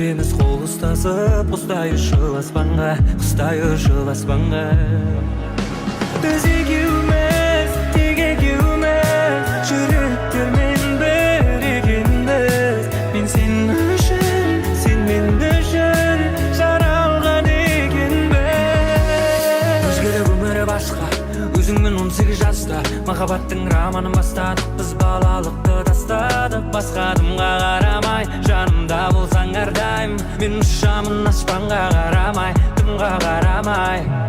Өтеміз қол ұстасып, құстай ұшып аспанға, құстай ұшып аспанға. Біз екеуміз, тек екеуміз, жүректермен бір екенбіз. Мен сен үшін, сен мен үшін жаралған екенбіз. Өзгеріп өмірі басқа, өзіңмен 18 жаста махаббаттың романын бастадық. Біз балалықты тастадық, басқа адамға қарамай. Жанымда болсаң әрдайым, мен ұшамын аспанға қарамай, дымға қарамай.